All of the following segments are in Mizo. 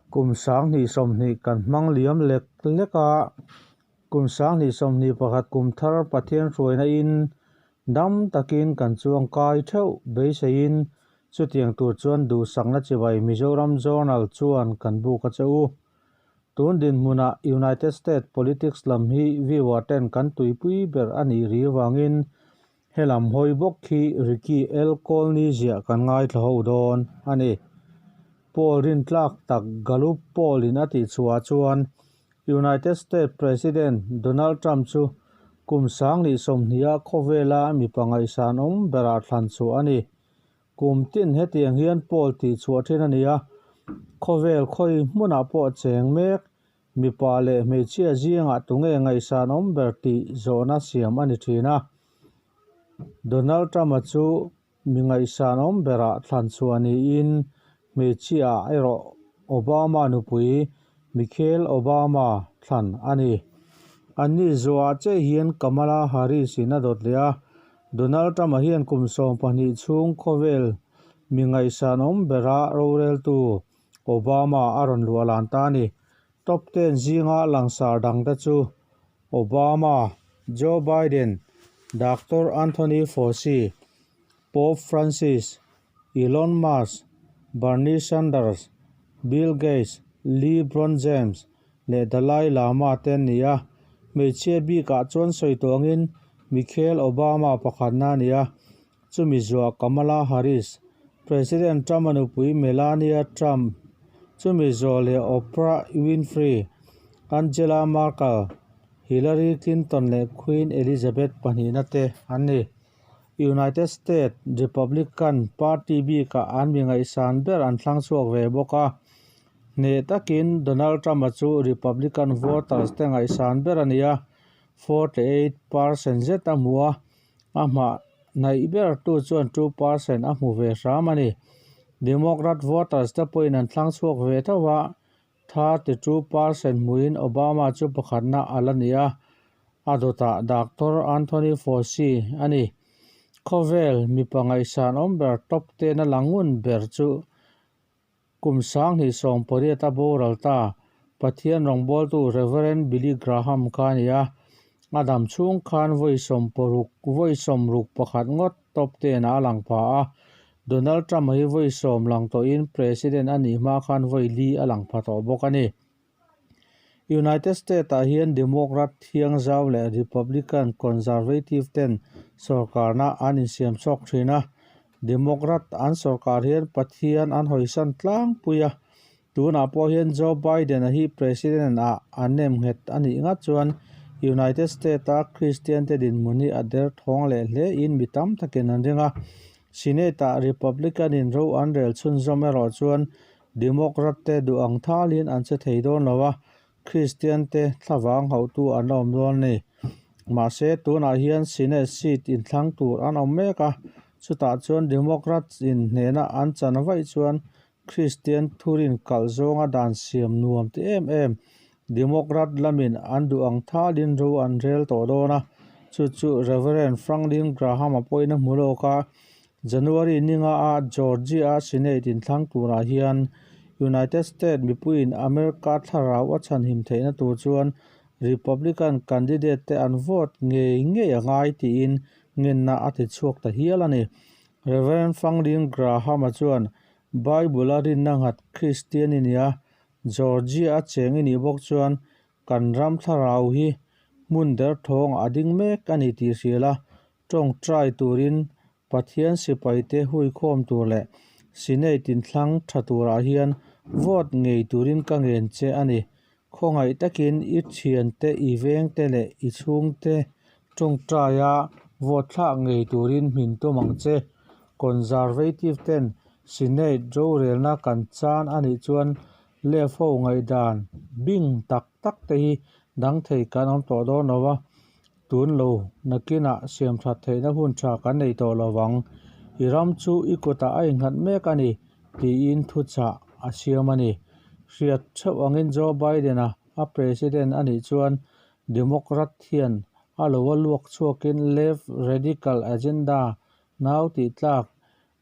Kum 2020 kan hmang liam lek lek a, kum 2021 kum thar Pathian hruaina in dam takin kan chuang kai theuh beiseiin chutiang tur chuan duhsakna chibai Mizoram Journal chuan kan buk a che u. Tun dinhmunah United States politics lam hi viewer ten kan tuipui ber a nih ri vangin Helam hawi bawk khi Ricky L. Colney ziah kan ngaithla ho dawn a ni. Poll rintlak tak Gallup poll in a tihchhuah chuan United States President Donald Trump chu kum 2020 a khawvela mipa ngaihsan awm berah thlan chhuah a ni. Kum tin hetiang hian poll tihchhuah thin a ni a, khawvel khawi hmunah pawh cheng mek Mipa leh hmeichhia zingah tunge ngaihsan awm ber tih zawhna siam a ni thin a. Donald Trump-a chu mi ngaihsan awm berah thlan chhuah niin hmeichhia ah erawh Obama nupui Michelle Obama thlan a ni. Anni zuah che hian Kamala Harris in a dawt leh a, Donald Trump-a hian kum 12 chhung khawvel mi ngaihsan awm bera roreltu Obama a rawn luah lan ta a ni. Top ten zinga langsar dangte chu Obama, Joe Biden, Doctor Anthony Fauci, Pope Francis, Elon Musk, Bernie Sanders, Bill Gates, LeBron James leh Dalai Lama te an ni a. Hmeichhia bikah chuan sawi tawngin Michelle Obama pakhatna a ni a. Chumi zuah Kamala Harris, President Trump-a nupui Melania Trump, chumi zuah leh Oprah Winfrey, Angela Merkel, Hillary Clinton leh Queen Elizabeth pahnihna te an ni. United States Republican Party bikah an mi ngaihsan ber an thlang chhuak ve bawk a. Hneh takin Donald Trump-a chu Republican voters te ngaihsan ber a ni a, 48% zet a hmu a. A hmah hnaih ber tu chuan 2% a hmu ve hram a ni. Democrat voters te pawhin an thlang chhuak ve tho a, 32% hmuin Obama chu pakhatna a la ni a, a dawtah Doctor Anthony Fauci a ni. Khawvel mipa ngaihsan awm ber top ten a la ngun ber chu Kum 2018 a boral ta Pathian rawngbawltu Rev. Billy Graham kha a ni a, a dam chhung khan vawi sawmparuk vawi sawmruk pakhat ngawt top ten ah a lang pha a, Donald Trump hi vawi sawm lang tawhin President a nih hma khan vawi li a lang pha tawh bawk a ni. United States ah hian Democrat thiangzau leh Republican conservative ten sorkarna an insiam chhawk thin a, Democrat an sorkar hian Pathian an hawisan tlangpui a, tunah pawh hian Joe Biden a hi President ah a nem nghet a nih ngat chuan United States a Christian te dinhmun hi a derthawng leh hle in mi tam takin an ring a, Senate ah Republican in ro an rel chhunzawm erawh chuan Democrat te duh ang thalin an che thei dawn lo a, Kristian te thlavang hauhtu an la awm dawn a ni. Mahse, tunah hian Senate seat inthlang tur an awm mek a, chutah chuan Democrats in hnehna an chan vaih chuan Kristian thurin kalh zawnga dan siam nuam ti em em Democrat lamin an duh ang thalin ro an rel tawh dawn a, chu chu Reverend Franklin Graham-a pawhin a hmu lawk a, January ninga a Georgia Senate inthlang turah hian United States mipuiin America thlarau a chhanhim theihna tur chuan Republican candidate te an vote ngei ngei a ngai tiin ngenna a ti chhuak ta hial a ni. Rev. Franklin Graham-a chuan Bible a rinna nghat Kristian i nia, Georgia a cheng i nih bawk chuan kan ram thlarau hi hmun derthawng a ding mek a ni tih hria la, Tawngtai turin Pathian sipaite huikhawm tur leh Senate inthlang tha turah hian vote ngei turin ka ngen che a ni. Khawngaih takin i thiante, i vengte leh i chhungte tawngtaia vote thlak ngei turin hmin tum ang che. Conservative ten Senate rorelna kan chan a nih chuan left ho ngaihdan bing tak tak te hi dang thei kan awm tawh dawn lo a. Tun lo, nakinah siam that theihna hun tha kan nei tawh lo vang. I ram chu i kutah a innghat mek a ni. tiin thuchah a siam a ni. Hriat theuh angin Joe Biden-a a president a nih chuan Democrat hian a lo a luak chhuakin left radical agenda nau tih tlak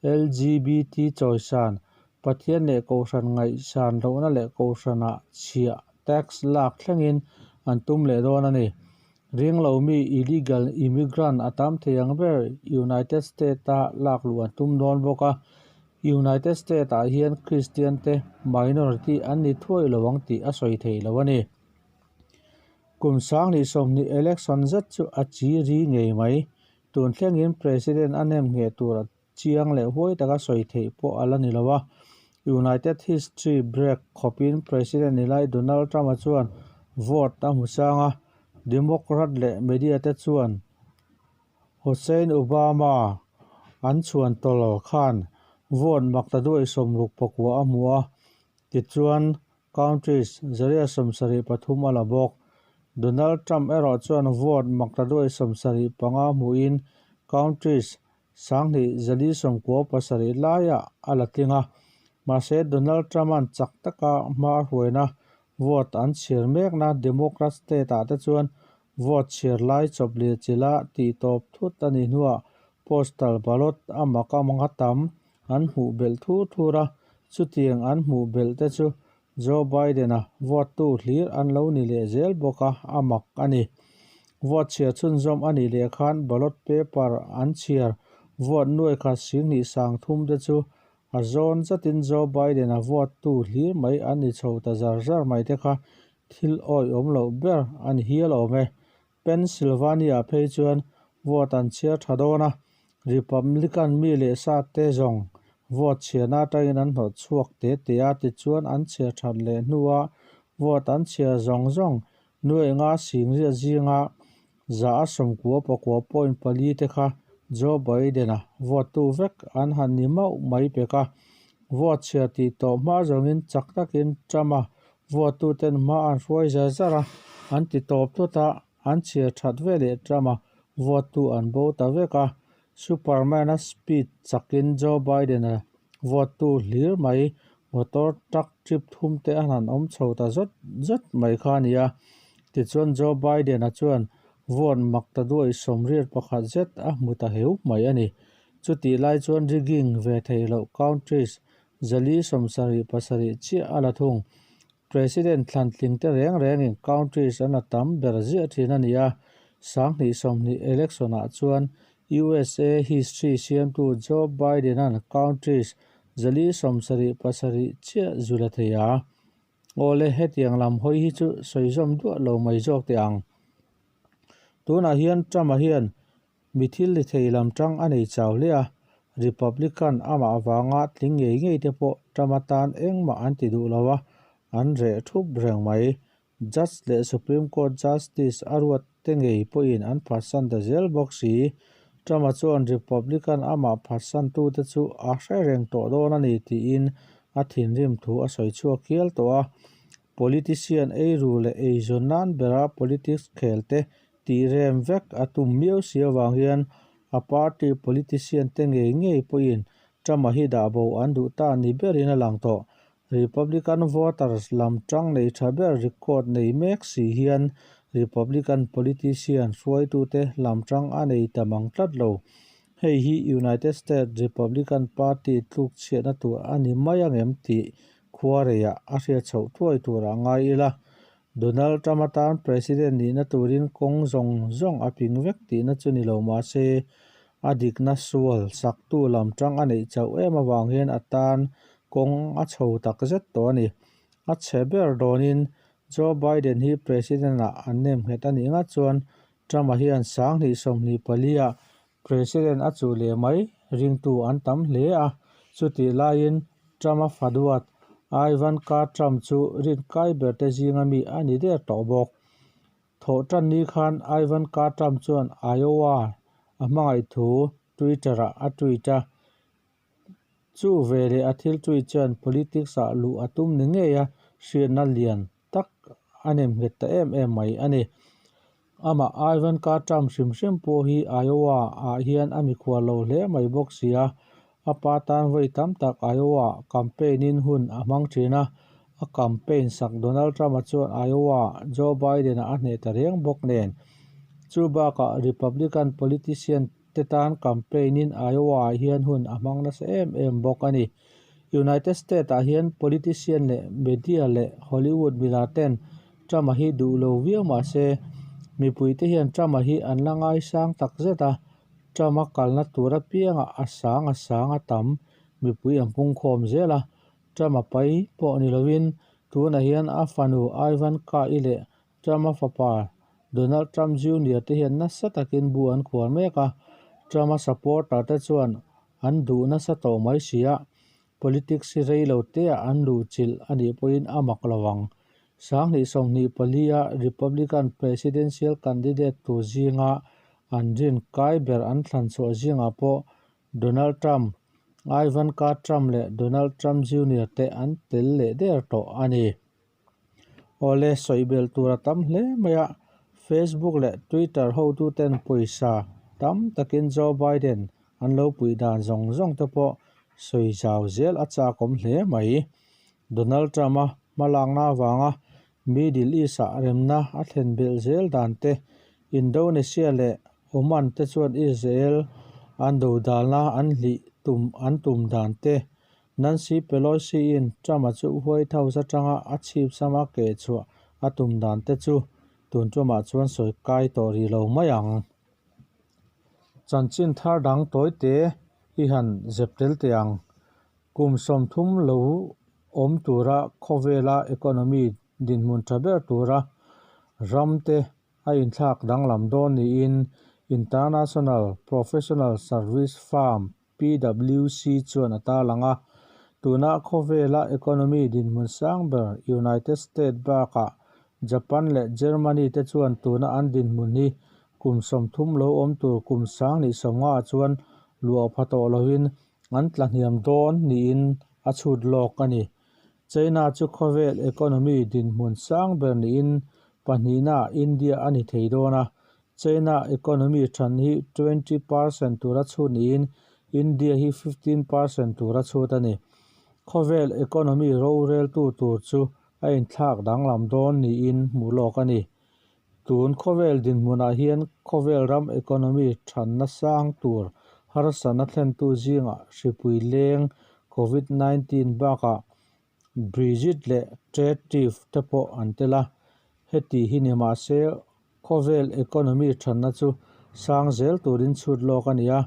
LGBT chawisan, Pathian leh Kohhran ngaihsan lohna leh Kohhranah chhiah, tax, lak thlengin an tum leh dawn a ni. Ringlomi illegal immigrant a tam thei ang ber United States-a lak luh an tum dawn bawk a. United States-ah hian Kristian te minority an ni thuai lo ang tih a sawi thei lo a ni. Kum 2020 election zet chu a chi ri ngei mai. Tun thlengin President a nem ngheh tur a chiang leh huai taka sawi theih pawh a la ni lo a. United History break khawpin President ni lai Donald Trump-a chuan vote a hmu sang a, Democrat leh media te chuan Hussein Obama an chhuan tawlh khan vote maktaduai 69 a hmu a, tichuan Counties 173 a la bawk. Donald Trump erawh chuan vote maktaduai 75 hmuhin counties 2497 laiah a la tling a. Mahse, Donald Trump-a'n chak taka hma a hruaina vote an chhiar mekna Democrat state-ah te chuan vote chhiar lai chawp leh chilha tih tawp thut a nih hnuah postal ballot a mak anga tam an hmuh belh thur thur a, chutiang an hmuh belh te chu Joe Biden-a vote tu hlir an lo ni leh zel bawk a, a mak a ni. Vote chhiar chhunzawm a nih leh khan ballot paper an chhiar vote nuai khat 20 30 te chu a zawn zatin Joe Biden-a vote tu hlir mai an ni chho ta zar zar mai te kha thil awihawm loh ber a ni hial awm e. Pennsylvania phei chuan vote an chhiar tha dawn a, Republican mi leh sa te zawng vote chhiarna atangin an hnawt chhuak te te a, tichuan an chhiar that leh hnua vote an chhiar zawng zawng nuai nga singriat zinga 99.4 te kha Joe Biden-a vote tu vek an han ni mauh mai pek a. Vote chhiar tih tawh hma zawngin chak takin Trump-a vote tuten hma an hruai zar zar a, an ti tawp thut a, an chhiar that ve leh Trump-a vote tu an bo ta vek a. Superman-a speed chakin Joe Biden-a vote tu hlir mai motor truck trip thum te an han awm chho ta zawt zawt mai kha a ni a. Tichuan Joe Biden-a chuan vote mak ta duai 81 zet a hmu ta heu mai a ni. Chutih lai chuan rigging ve thei loh countries 477 chiah a la thung. President thlan tling te reng rengin countries an la tam ber ziah thin a ni a, 2020 election-ah chuan USA history siamtu Joe Biden-a'n countries 477 chiah zu la thei a. Awle, hetiang lam hawi hi chu sawi zawm duah lo mai zawk teh ang. Tunah hian Trump-a hian Mi thil ni thei lam tang a nei chau hle a, Republican amah avanga tling ngei ngei te pawh Trump atan engmah an ti duh lo a, an reh thup reng mai. Judge leh Supreme Court Justice a ruat te ngei pawhin an phatsan ta zel bawk si. Trump-a chuan Republican amah phatsan tute chu a hre reng tawh dawn a ni tiin a thinrim thu a sawi chhuak hial tawh a. Politician eiru leh eizawn nan bera politics khel te Tih rem vek a tum miau si avang hian a party politician te ngei ngei pawhin Trump-a hi dah bo an duh ta ni berin a lang tawh. Republican voters lam tang nei tha ber record nei mek si hian Republican politician hruaitute lam tang a nei ta mang tlat lo. Hei hi United States Republican Party tluk chhiatna tur a ni mai angem tih khuareiah a hriat chhoh thuai turah ngai ila. Donald Trump atan President nihna turin kawng zawng zawng a ping vek tihna chu ni lo mah se, a dikna sual saktu lam tang a neih chauh em avang hian a tan kawng a chho tak zet tawh a ni. A chhe ber dawnin Joe Biden hi President-ah an nem nghet a nih ngat chuan Trump-a hian 2024-ah President a chuh leh mai ringtu an tam hle a, chutih laiin Trump-a faduat Ivanka Trump chu rinkai berte zinga mi a ni der tawh bawk. Thawhtan ni khan Ivanka Trump chuan Iowa a hmangaih thu Twitter-ah a tweet a, chu veleh a thil tweet chuan politics-ah luh a tum ni ngei a hriatna lian tak a nem nghet ta em em mai a ni. Amah Ivanka Trump hrim hrim pawh hi Iowa ah hian a mikhual lo hle mai bawk si a, A pa tan vawi tam tak Iowa-ah campaign-in hun a hmang thin a, a campaign sak Donald Trump-a chuan Iowa-ah Joe Biden-a a hneh ta reng bawk nen. Chu bakah Republican politician te tan campaign-in Iowa-ah hian hun a hmang nasa em em bawk a ni. United States-ah hian politician leh media leh Hollywood milar ten Trump-a hi duh lo viau mah se, mipuite hian Trump-a hi an la ngaisang tak zet a, Trump-a kalna tur apiangah a sang a sang a tam mipui an pungkhawm zel a, Trump-a pai pawh ni lovin tunah hian a fanu Ivanka-i leh Trump-a fapa Donald Trump Junior te hian nasa takin bu an khuar mek a, Trump-a supporter te chuan an duh nasa tawh mai si a, politics hi rei lo teah an luhchilh a nih pawhin a mak lo ang. 2024-a Republican presidential candidate tur zinga an rin kai ber an thlan chhuah zingah pawh Donald Trump, Ivanka Trump leh Donald Trump Junior te an tel leh der tawh a ni. Awle, sawi belh tur a tam hle mai a, Facebook leh Twitter hotuten pawisa tam takin Joe Biden an lo puih dan zawng zawng te pawh sawi zau zel a chakawm hle mai. Donald Trump-a hmalakna avanga Middle East-ah remna a thlen belh zel dan te, Indonesia leh Oman te chuan Israel an dodalna an hlih tum an tum dan te, Nancy Pelosi-in Trump-a chu White House atanga a chhip sama keh chhuah a tum dan te chu tun tumah chuan sawi kai tawh rih lo mai ang. Chanchin thar dang tawite i han zep tel teh ang. Kum 30 lo awm tura khawvela economy dinhmun tha ber tura ramte a inthlak danglam dawn niin International Professional Service Firm PWC chuan a tarlang a, tuna khawvela economy dinhmun sang ber United States bakah Japan leh Germany te chuan tuna an dinhmun hi kum 30 lo awm tur kum 2050 ah chuan luah pha tawh lovin an tlahniam dawn niin a chhut lawk a ni. China chu khawvel economy dinhmun sang ber niin pahnihna India a ni thei dawn a, China economy than hi 20% tura chhut niin India hi 15% tura chhut a ni. Khawvel economy roreltu tur chu a inthlak danglam dawn niin hmuh lawk a ni. Tun khawvel dinhmunah hian khawvel ram economy thanna sang tur harsatna thlentu zingah hripui leng Covid 19 bakah Brexit leh trade tariff te pawh an tel a, heti hi ni mahse khawvel economy thanna chu sang zel turin chhut lawk a ni a,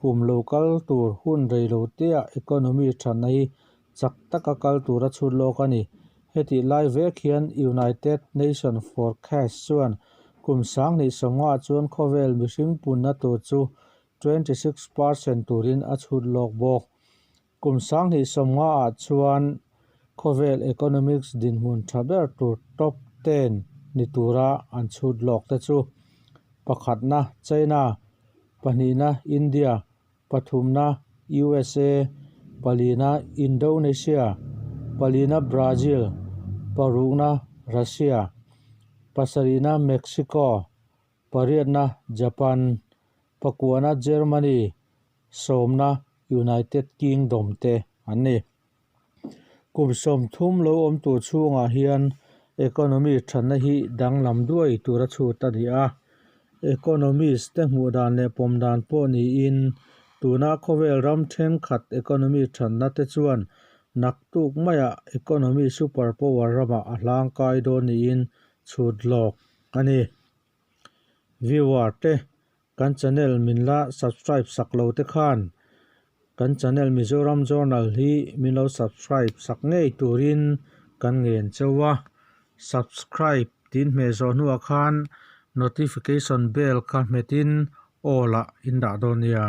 kum lo kal tur hun rei lo teah economy thanna hi chak taka kal tura chhut lawk a ni. Hetih lai vek hian United Nation Forecast chuan kum 2050 chuan khawvel mihring punna tur chu 26% turin a chhut lawk bawk. Kum 2050 chuan khawvel economics dinhmun tha ber tur top ten ni tura an chhut lawk te chu pakhatna China, pahnihna India, pathumna USA, palina Indonesia, palina Brazil, parukna Russia, pasarihna Mexico, pariatna Japan, pakuana Germany, sawmna United Kingdom te an ni. Kum 30 lo awm tur chhungah hian economy thatna hi danglam duai tura chhut a ni a. Economist te hmuh dan leh pawm dan pawh niin tuna khawvel ram thenkhat economy thatna te chuan naktuk maiah economy super power ramah a hlangkai dawn niin chhut lawk a ni. Viewer te kan channel min la subscribe sak lo te khan kan channel Mizoram Journal hi min lo subscribe sak ngei turin kan ngen cheu a, subscribe tin hmeh zawh hnuah khan notification bell kha hmetin all ah in dah dawn nia.